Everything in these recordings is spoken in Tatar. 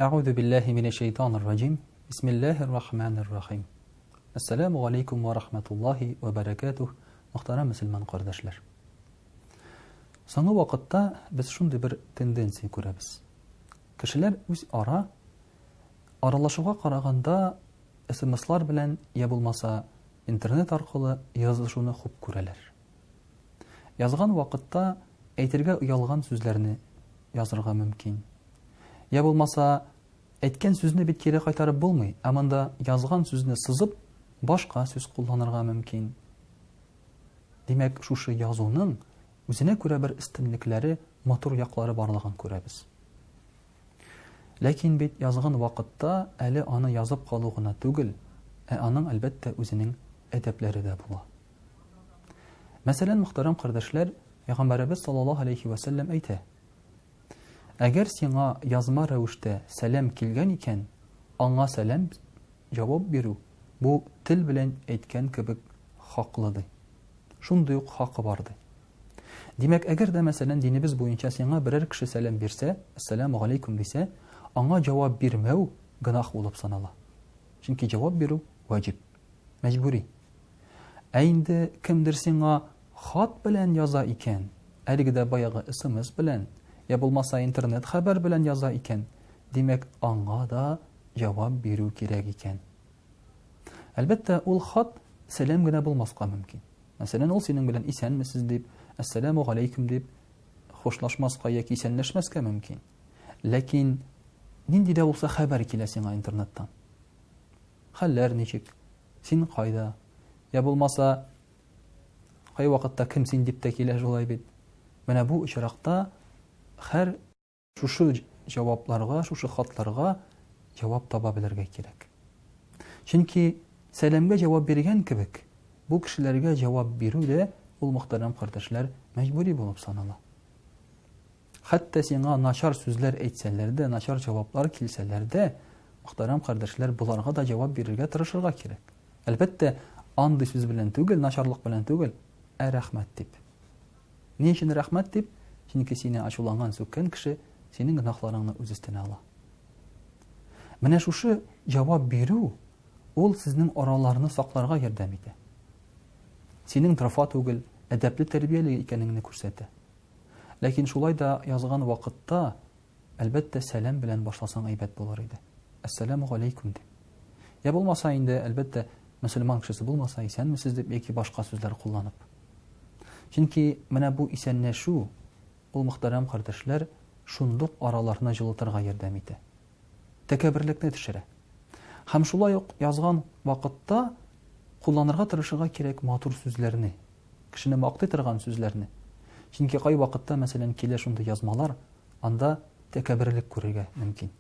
Әгъузу биллаһи минәш шәйтанир раҗим. Бисмиллаһир рахманир рахим. Әссәламү галәйкүм вә рахматуллаһи вә бәрәкәтүһ, мөхтәрәм мөселман кардәшләр. Соңгы вакытта без шундый бер тенденция күрәбез. Кешеләр үз ара аралашуга караганда СМСлар белән я булмаса интернет аркылы язышуны хуп күрәләр. Язган вакытта әйтергә оялган сүзләрне язырга мөмкин. Я булмаса, әйткән сүзне бит кире кайтарып булмый, ә монда язган сүзне сызып, башка сүз кулланырга мөмкин. Димәк, шушы язуның үзенә күрә бер өстенлекләре, матур яклары барлыгын күрәбез. Ләкин бит язган вакытта әле аны язып калу гына түгел, ә аның, әлбәттә, үзенең әдәпләре дә була. Мәсәлән, мөхтәрәм кардәшләр, Пәйгамбәребез саллаллаһу алейхи вә сәлләм әйтә, Әгәр сиңа язма рәвештә сәлам килгән икән, аңа сәлам җавап бирү, бу тел белән әйткән кебек хаклы, ди. Шундый ук хакы бар, ди. Димәк, әгәр дә, мәсәлән, динебез буенча сиңа берәр кеше сәлам бирсә, әссәламү галәйкүм дисә, аңа җавап бирмәү гөнаһ булып санала. Чөнки җавап бирү ваҗиб, мәҗбүри. Ә инде кемдер сиңа хат белән яза икән, әлеге дә баягы смс белән, я булмаса интернет хәбәр белән яза икән, димәк, аңа да җавап бирү кирәк икән. Әлбәттә, ул хат сәлам генә булмаска мөмкин. Мәсәлән, ул синең белән исәнмесез дип, әссәламү галәйкүм дип хушлашмаска яки исәнләшмәскә мөмкин. Ләкин нинди дә булса хәбәр килә сиңа интернеттан. Хәлләр ничек? Син кайда? Я булмаса, кайвакытта кем син дип тә килә шулай бит. Менә бу очракта һәр Шушы җавапларга, шушы хатларга җавап таба белергә кирәк. Чөнки сәламгә җавап биргән кебек, бу кешеләргә җавап бирү дә ул мөхтәрәм кардәшләр мәҗбүри булып санала. Хәтта сиңа начар сүзләр әйтсәләр дә, начар җаваплар килсәләр дә, мөхтәрәм кардәшләр, боларга да җавап бирергә тырышырга кирәк. Әлбәттә, андый сүз белән түгел, начарлык белән түгел, ә рәхмәт дип. Ни өчен рәхмәт дип? Чөнки сине ачуланган, сүккән кеше синең гөнаһларыңны үз өстенә ала. Менә шушы җавап бирү ул сезнең араларны сакларга ярдәм итә. Синең дрофа түгел, әдәпле тәрбияле икәнеңне күрсәтә. Ләкин шулай да язган вакытта Әлбәттә, сәлам белән башласаң әйбәт булыр иде. Әссәламү галәйкүм дип. Я булмаса инде, әлбәттә, мөселман кешесе булмаса, исәнмесез дип яки башка сүзләр кулланып. Чөнки менә бу исәнләшү, ул мөхтәрәм кардәшләр, шундук араларны җылытырга ярдәм итә. Тәкәбберлекне төшерә. Һәм шулай ук язган вакытта кулланырга тырышырга кирәк матур сүзләрне, кешене мактый торган сүзләрне. Чөнки кайвакытта, мәсәлән, килә шундый язмалар, Анда тәкәбберлек күрергә мөмкин.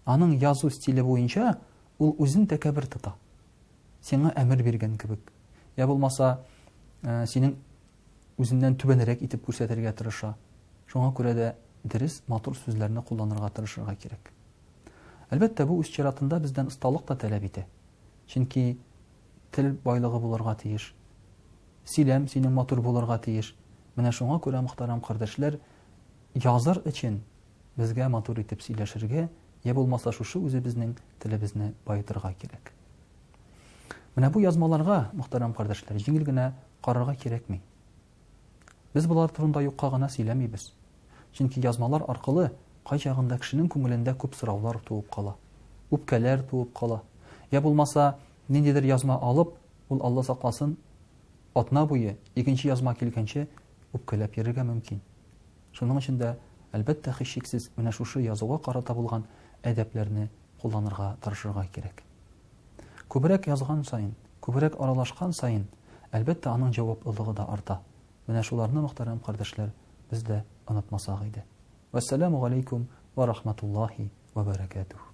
Аның язу стиле буенча ул үзен тәкәббер тота. Сиңа әмер биргән кебек. Я булмаса, э, синең үзеннән түбәнрәк итеп күрсәтергә тырыша. Шуңа күрә дә дөрес, матур сүзләрне кулланырга тырышырга кирәк. Әлбәттә, бу үз чиратында бездән осталык та таләп итә. Чөнки тел байлыгы булырга тиеш. Сөйләм синең матур булырга тиеш. Менә шуңа күрә, мөхтәрәм кардәшләр, языр өчен безгә матур итеп сөйләшергә, я булмаса шушы үзебезнең телебезне баетырга кирәк. Менә бу язмаларга, мөхтәрәм кардәшләр, җиңел генә карарга кирәкми. Без болар турында юкка гына сөйләмибез. Чөнки язмалар аркылы кайчагында кешенең күңелендә күп сораулар туып кала, үпкәләр туып кала. Я булмаса, ниндидер язма алып, ул Алла сакласын, атна буе икенче язма килгәнче үпкәләп йөрергә мөмкин. Шуның өчен дә, әлбәттә, һичшиксез, менә шушы язуга карата булган әдәпләрне кулланырга тырышырга кирәк. Күбрәк язган саен, күбрәк аралашкан саен, әлбәттә, аның җаваплылыгы да арта. Менә шуларны, мөхтәрәм кардәшләр, без дә онытмасак иде. Вәссәламү галәйкүм вә рахматуллаһи вә бәрәкәтүһ.